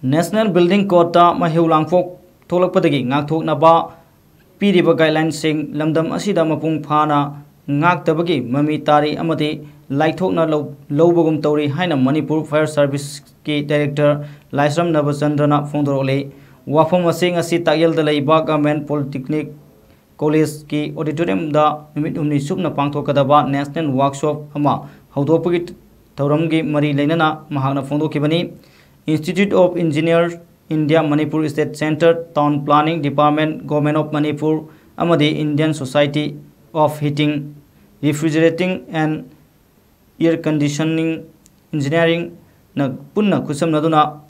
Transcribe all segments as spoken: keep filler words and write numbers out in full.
National Building Code ꯇ ꯃꯩꯍꯧ ꯂꯥꯡꯄꯣꯛ ꯊꯣꯛꯂꯛꯄꯗꯒꯤ ꯉꯥꯛꯊꯣꯛꯅꯕ ꯄꯤꯔꯤꯕ guideline ꯁꯤꯡ ꯂꯝꯗꯝ ꯑꯁꯤꯗ ꯃꯄꯨꯡ ꯐꯥꯅ ꯉꯥꯛꯇꯕꯒꯤ ꯃꯃꯤ ꯇꯥꯔꯤ ꯑꯃꯗꯤ ꯂꯥꯏꯊꯣꯛꯅ ꯂꯧ-, ꯂꯧꯕꯒꯨꯝ ꯇꯧꯔꯤ ꯍꯥꯏꯅ ꯃꯅꯤꯄꯨꯔ Fire Service ꯀꯤ Director ꯂꯥꯏꯁ꯭ꯔꯝ ꯅꯕꯆꯟꯗ꯭ꯔꯅ ꯐꯣꯡꯗꯣꯔꯛꯂꯤ꯫ ꯋꯥꯐꯝ ꯑꯁꯤ ꯉꯁꯤ ꯇꯥꯛꯌꯦꯜꯗ ꯂꯩꯕ Government Polytechnic College ꯀꯤ auditorium ꯗ ꯅꯨꯃꯤꯠ ꯍꯨꯝꯅꯤ ꯆꯨꯞꯅ ꯄꯥꯡꯊꯣꯛꯀꯗꯕ National Workshop ꯑꯃ ꯍꯧꯗꯣꯛꯄꯒꯤ ꯊꯧꯔꯝꯒꯤ ꯃꯔꯤ ꯂꯩꯅꯅ ꯃꯍꯥꯛꯅ ꯐꯣꯡꯗꯣꯛꯈꯤꯕꯅꯤ꯫ Institute of Engineers, India, Manipur State Centre, Town Planning Department, Government of Manipur ꯑꯃꯗꯤ Indian Society of Heating, Refrigerating and Air Conditioning Engineering ꯅ ꯄꯨꯟꯅ ꯈꯨꯠꯁꯝꯅꯗꯨꯅ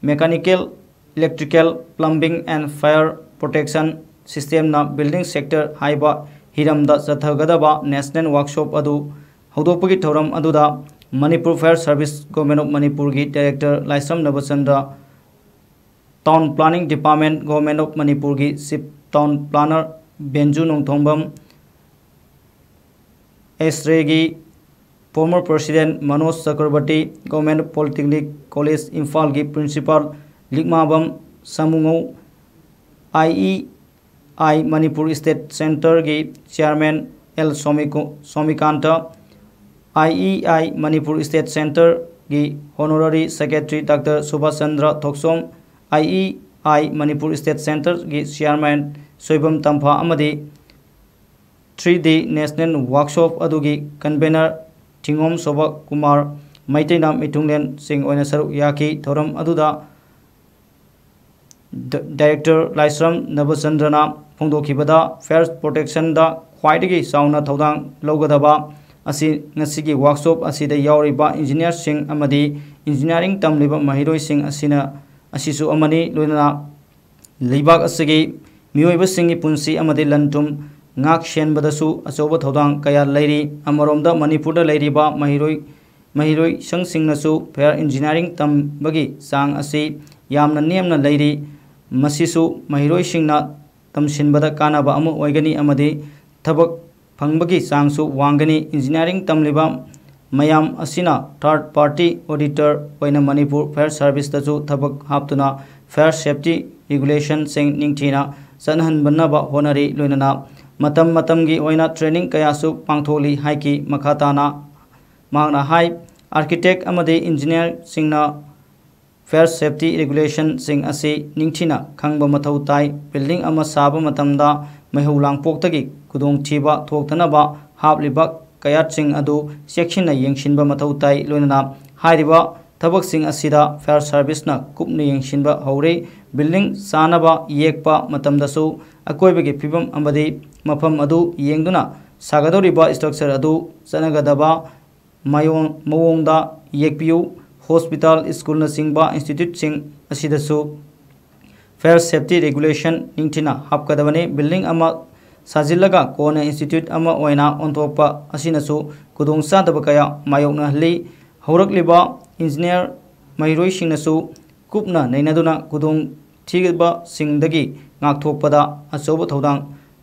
Mechanical, Electrical, Plumbing and Fire Protection System ꯅ building sector ꯍꯥꯏꯕ ꯍꯤꯔꯝꯗ ꯆꯠꯊꯒꯗꯕ National Workshop ꯑꯗꯨ ꯍꯧꯗꯣꯛꯄꯒꯤ ꯊꯧꯔꯝ ꯑꯗꯨꯗ Manipur Fire Service, Government of Manipur ꯒꯤ Director Laishram Nabachandra, Town Planning Department, Government of ꯃꯅꯤꯄꯨꯔꯒꯤ Chief Town Planner Benju Nongthombam, ꯑꯦꯁ꯭ꯔꯦꯒꯤ former President Manoj Chakraborty, Government Polytechnic College ꯏꯝꯐꯥꯜꯒꯤ Principal Likmabam Samungou, I E I Manipur State Centre ꯒꯤ Chairman ꯑꯦꯜ ꯁꯣꯃꯤꯀꯣ-, Somikanta, I E I Manipur State Centre ꯒꯤ Honorary Secretary doctor ꯁꯨꯕꯥꯁ Chandra Thokchom, I E I Manipur State Centre ꯒꯤ Chairman Soibam Tampha ꯑꯃꯗꯤ three D National Workshop ꯑꯗꯨꯒꯤ Convener ꯊꯤꯉꯣꯝ Sobha Kumar ꯃꯩꯇꯩꯅ ꯃꯤꯊꯨꯡꯂꯦꯟꯁꯤꯡ ꯑꯣꯏꯅ ꯁꯔꯨꯛ ꯌꯥꯈꯤ꯫ ꯊꯧꯔꯝ ꯑꯗꯨꯗ ꯗ-, Director ꯂꯥꯏꯁ꯭ꯔꯝ ꯅꯕꯆꯟꯗ꯭ꯔꯅ ꯐꯣꯡꯗꯣꯛꯈꯤꯕꯗ, Fire Protection ꯗ ꯈ꯭ꯋꯥꯏꯗꯒꯤ ꯆꯥꯎꯅ ꯊꯧꯗꯥꯡ ꯂꯧꯒꯗꯕ ꯑꯁꯤ ꯉꯁꯤꯒꯤ workshop ꯑꯁꯤꯗ ꯌꯥꯎꯔꯤꯕ engineer ꯁꯤꯡ ꯑꯃꯗꯤ engineering ꯇꯝꯂꯤꯕ ꯃꯍꯩꯔꯣꯏꯁꯤꯡ ꯑꯁꯤꯅ, ꯑꯁꯤꯁꯨ ꯑꯃꯅꯤ, ꯂꯣꯏꯅꯅ ꯂꯩꯕꯥꯛ ꯑꯁꯤꯒꯤ ꯃꯤꯑꯣꯏꯕꯁꯤꯡꯒꯤ ꯄꯨꯟꯁꯤ ꯑꯃꯗꯤ ꯂꯟ-ꯊꯨꯝ ꯉꯥꯛ ꯁꯦꯟꯕꯗꯁꯨ ꯑꯆꯧꯕ ꯊꯧꯗꯥꯡ ꯀꯌꯥ ꯂꯩꯔꯤ꯫ ꯑꯃꯔꯣꯝꯗ ꯃꯅꯤꯄꯨꯔꯗ ꯂꯩꯔꯤꯕ ꯃꯍꯩꯔꯣꯏ, ꯃꯍꯩꯔꯣꯏꯁꯪꯁꯤꯡꯅꯁꯨ fire engineering ꯇꯝꯕꯒꯤ ꯆꯥꯡ ꯑꯁꯤ ꯌꯥꯝꯅ ꯅꯦꯝꯅ ꯂꯩꯔꯤ꯫ ꯃꯁꯤꯁꯨ ꯃꯍꯩꯔꯣꯏꯁꯤꯡꯅ ꯇꯝꯁꯤꯟꯕꯗ ꯀꯥꯟꯅꯕ ꯑꯃ ꯑꯣꯏꯒꯅꯤ ꯑꯃꯗꯤ ꯊꯕꯛ ꯐꯪꯕꯒꯤ ꯆꯥꯡꯁꯨ ꯋꯥꯡꯒꯅꯤ꯫ Engineering ꯇꯝꯂꯤꯕ ꯃꯌꯥꯝ ꯑꯁꯤꯅ third party auditor ꯑꯣꯏꯅ ꯃꯅꯤꯄꯨꯔ Fire Serviceꯇꯁꯨ ꯊꯕꯛ ꯍꯥꯞꯇꯨꯅ fire safety regulationꯁꯤꯡ ꯅꯤꯡꯊꯤꯅ ꯆꯠꯅꯍꯟꯕꯅꯕ ꯍꯣꯠꯅꯔꯤ꯫ ꯂꯣꯏꯅꯅ ꯃꯇꯝ ꯃꯇꯝꯒꯤ ꯑꯣꯏꯅ training ꯀꯌꯥꯁꯨ ꯄꯥꯡꯊꯣꯛꯂꯤ ꯍꯥꯏꯈꯤ꯫ ꯃꯈꯥ ꯇꯥꯅ ꯃꯍꯥꯛꯅ ꯍꯥꯏ, architect ꯑꯃꯗꯤ engineerꯁꯤꯡꯅ fire safety regulationꯁꯤꯡ ꯑꯁꯤ ꯅꯤꯡꯊꯤꯅ ꯈꯪꯕ ꯃꯊꯧ ꯇꯥꯏ꯫ Building ꯑꯃ ꯁꯥꯕ ꯃꯇꯝꯗ ꯃꯩꯍꯧ ꯂꯥꯡꯄꯣꯛꯇꯒꯤ ꯈꯨꯗꯣꯡꯊꯤꯕ ꯊꯣꯛꯇꯅꯕ ꯍꯥꯞꯂꯤꯕ ꯀꯌꯥꯠꯁꯤꯡ ꯑꯗꯨ ꯆꯦꯛꯁꯤꯟꯅ ꯌꯦꯡꯁꯤꯟꯕ ꯃꯊꯧ ꯇꯥꯏ꯫ ꯂꯣꯏꯅꯅ ꯍꯥꯏꯔꯤꯕ ꯊꯕꯛꯁꯤꯡ ꯑꯁꯤꯗ fire serviceꯅ ꯀꯨꯞꯅ ꯌꯦꯡꯁꯤꯟꯕ ꯍꯧꯔꯤ꯫ Building ꯁꯥꯅꯕ ꯌꯦꯛꯄ ꯃꯇꯝꯗꯁꯨ ꯑꯀꯣꯏꯕꯒꯤ ꯐꯤꯕꯝ ꯑꯃꯗꯤ ꯃꯐꯝ ꯑꯗꯨ ꯌꯦꯡꯗꯨꯅ ꯁꯥꯒꯗꯧꯔꯤꯕ structure ꯑꯗꯨ ꯆꯠꯅꯒꯗꯕ ꯃꯥꯌꯣꯡ-, ꯃꯑꯣꯡꯗ ꯌꯦꯛꯄꯤꯌꯨ꯫ Hospital, schoolꯅꯆꯤꯡꯕ instituteꯁꯤꯡ ꯑꯁꯤꯗꯁꯨ fire safety regulation ꯅꯤꯡꯊꯤꯅ ꯍꯥꯞꯀꯗꯕꯅꯤ꯫ Building ꯑꯃ ꯁꯥꯖꯤꯜꯂꯒ ꯀꯣꯟꯅ institute ꯑꯃ ꯑꯣꯏꯅ ꯑꯣꯟꯊꯣꯛꯄ ꯑꯁꯤꯅꯁꯨ ꯈꯨꯗꯣꯡꯆꯥꯗꯕ ꯀꯌꯥ ꯃꯥꯌꯣꯛꯅꯍꯜꯂꯤ꯫ ꯍꯧꯔꯛꯂꯤꯕ engineer ꯃꯍꯩꯔꯣꯏꯁꯤꯡꯅꯁꯨ ꯀꯨꯞꯅ ꯅꯩꯅꯗꯨꯅ ꯈꯨꯗꯣꯡ ꯊꯤꯕꯁꯤꯡꯗꯒꯤ ꯉꯥꯛꯊꯣꯛꯄꯗ ꯑꯆꯧꯕ ꯊꯧꯗꯥꯡ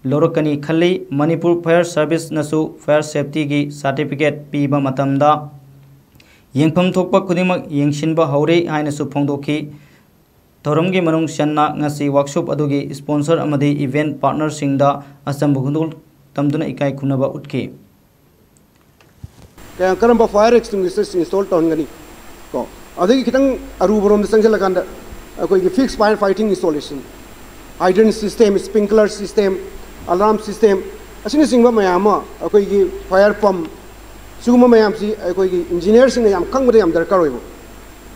ꯂꯧꯔꯛꯀꯅꯤ ꯈꯜꯂꯤ꯫ ꯃꯅꯤꯄꯨꯔ Fire Serviceꯅꯁꯨ fire safetyꯒꯤ certificate ꯄꯤꯕ ꯃꯇꯝꯗ ꯌꯦꯡꯐꯝ ꯊꯣꯛꯄ ꯈꯨꯗꯤꯡꯃꯛ ꯌꯦꯡꯁꯤꯟꯕ ꯍꯧꯔꯦ ꯍꯥꯏꯅꯁꯨ ꯐꯣꯡꯗꯣꯛꯈꯤ꯫ ꯊꯧꯔꯝꯒꯤ ꯃꯅꯨꯡ ꯆꯟꯅ ꯉꯁꯤ workshop ꯑꯗꯨꯒꯤ sponsor ꯑꯃꯗꯤ event partnerꯁꯤꯡꯗ ꯑꯆꯝꯕ ꯈꯨꯗꯣꯜ ꯇꯝꯗꯨꯅ ꯏꯀꯥꯏ ꯈꯨꯝꯅꯕ ꯎꯠꯈꯤ꯫ ꯀꯌꯥꯝ ꯀꯔꯝꯕ fire extinguishers install ꯇꯧꯍꯟꯒꯅꯤ ꯀꯣ? ꯑꯗꯒꯤ ꯈꯤꯇꯪ ꯑꯔꯨꯕꯔꯣꯝꯗ ꯆꯪꯁꯤꯜꯂꯀꯥꯟꯗ ꯑꯩꯈꯣꯏꯒꯤ fixed fire fighting installation, hydrant system, sprinkler system, alarm system ꯑꯁꯤꯅꯆꯤꯡꯕ ꯃꯌꯥꯝ ꯑꯃ, ꯑꯩꯈꯣꯏꯒꯤ fire pump, ꯁꯤꯒꯨꯝꯕ ꯃꯌꯥꯝꯁꯤ ꯑꯩꯈꯣꯏꯒꯤ engineerꯁꯤꯡꯅ ꯌꯥꯝ ꯈꯪꯕꯗ ꯌꯥꯝ ꯗꯔꯀꯥꯔ ꯑꯣꯏꯕ,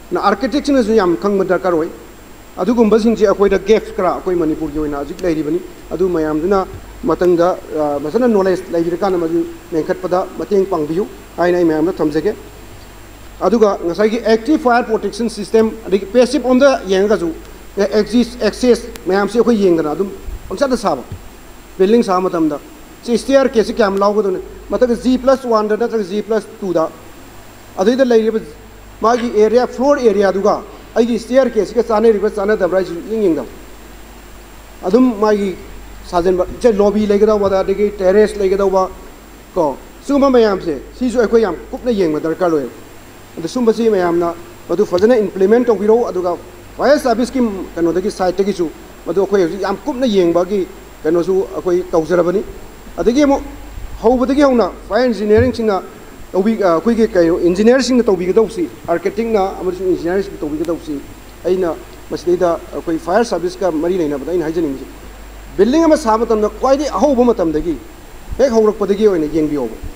ꯑꯗꯨꯅ architectꯁꯤꯡꯅꯁꯨ ꯌꯥꯝ ꯈꯪꯕ ꯗꯔꯀꯥꯔ ꯑꯣꯏ꯫ ꯑꯗꯨꯒꯨꯝꯕꯁꯤꯡꯁꯦ ꯑꯩꯈꯣꯏꯗ gap ꯈꯔ ꯑꯩꯈꯣꯏ ꯃꯅꯤꯄꯨꯔꯒꯤ ꯑꯣꯏꯅ ꯍꯧꯖꯤꯛ ꯂꯩꯔꯤꯕꯅꯤ꯫ ꯑꯗꯨ ꯃꯌꯥꯝꯗꯨꯅ ꯃꯊꯪꯗ, ꯑ, ꯐꯖꯅ knowledge ꯂꯩꯕꯤꯔꯀꯥꯟꯗ ꯃꯗꯨ ꯃꯦꯟꯈꯠꯄꯗ ꯃꯇꯦꯡ ꯄꯥꯡꯕꯤꯌꯨ ꯍꯥꯏꯅ ꯑꯩ ꯃꯌꯥꯝꯗ ꯊꯝꯖꯒꯦ꯫ ꯑꯗꯨꯒ ꯉꯁꯥꯏꯒꯤ active fire protection system, ꯑꯗꯒꯤ passive ꯔꯣꯝꯗ ꯌꯦꯡꯉꯒꯁꯨ, ꯑꯦ, access, access ꯃꯌꯥꯝꯁꯤ ꯑꯩꯈꯣꯏ ꯌꯦꯡꯗꯅ ꯑꯗꯨꯝ ꯄꯪꯁꯥꯗ ꯁꯥꯕ, building ꯁꯥꯕ ꯃꯇꯝꯗ ꯁꯤ staircaseꯁꯤ ꯀꯌꯥꯝ ꯂꯥꯎꯒꯗꯕꯅꯤ, ꯃꯊꯛꯇ G plus oneꯗ ꯅꯠꯇ꯭ꯔꯒ G plus twoꯗ, ꯑꯗꯨꯏꯗ ꯂꯩꯔꯤꯕ ꯃꯥꯒꯤ area, floor areaꯗꯨꯒ ꯑꯩꯒꯤ staircaseꯁꯤꯒ ꯆꯥꯟꯅꯔꯤꯕ꯭ꯔꯥ ꯆꯥꯟꯅꯗꯕ꯭ꯔꯥ ꯍꯥꯏꯁꯤ ꯌꯦꯡ ꯌꯦꯡꯗꯕ꯫ ꯑꯗꯨꯝ ꯃꯥꯒꯤ ꯁꯥꯖꯟꯕ, ꯁꯦ, lobby ꯂꯩꯒꯗꯧꯕꯗ, ꯑꯗꯒꯤ terrace ꯂꯩꯒꯗꯧꯕ, ꯀꯣ, ꯁꯤꯒꯨꯝꯕ ꯃꯌꯥꯝꯁꯦ, ꯁꯤꯁꯨ ꯑꯩꯈꯣꯏ ꯌꯥꯝ ꯀꯨꯞꯅ ꯌꯦꯡꯕ ꯗꯔꯀꯥꯔ ꯑꯣꯏ꯫ ꯑꯗꯨ ꯁꯨꯝꯕꯁꯤ ꯃꯌꯥꯝꯅ ꯃꯗꯨ ꯐꯖꯅ implement ꯇꯧꯕꯤꯔꯣ꯫ ꯑꯗꯨꯒ fire service ꯀꯤ ꯀꯩꯅꯣꯗꯒꯤ, side ꯇꯒꯤꯁꯨ ꯃꯗꯨ ꯑꯩꯈꯣꯏ ꯍꯧꯖꯤꯛ ꯌꯥꯝ ꯀꯨꯞꯅ ꯌꯦꯡꯕꯒꯤ ꯀꯩꯅꯣꯁꯨ ꯑꯩꯈꯣꯏ ꯇꯧꯖꯔꯕꯅꯤ꯫ ꯑꯗꯒꯤ ꯑꯃꯨꯛ ꯍꯧꯕꯗꯒꯤ ꯍꯧꯅ fire engineering ꯁꯤꯡꯅ ꯇꯧꯕꯤ-, ꯑ, ꯑꯩꯈꯣꯏꯒꯤ ꯀꯩꯅꯣ, engineer ꯁꯤꯡꯅ ꯇꯧꯕꯤꯒꯗꯧꯕꯁꯤ, architect ꯅ ꯑꯃꯁꯨꯡ engineer ꯁꯤꯡꯅ ꯇꯧꯕꯤꯒꯗꯧꯕꯁꯤ, ꯑꯩꯅ ꯃꯁꯤꯗꯩꯗ ꯑꯩꯈꯣꯏ fire service ꯀ ꯃꯔꯤ ꯂꯩꯅꯕꯗ ꯑꯩꯅ ꯍꯥꯏꯖꯅꯤꯡꯉꯤꯁꯦ, building ꯑꯃ ꯁꯥꯕ ꯃꯇꯝꯗ ꯈ꯭ꯋꯥꯏꯗꯒꯤ ꯑꯍꯧꯕ ꯃꯇꯝꯗꯒꯤ, ꯍꯦꯛ ꯍꯧꯔꯛꯄꯗꯒꯤ ꯑꯣꯏꯅ ꯌꯦꯡꯕꯤꯌꯣꯕ꯫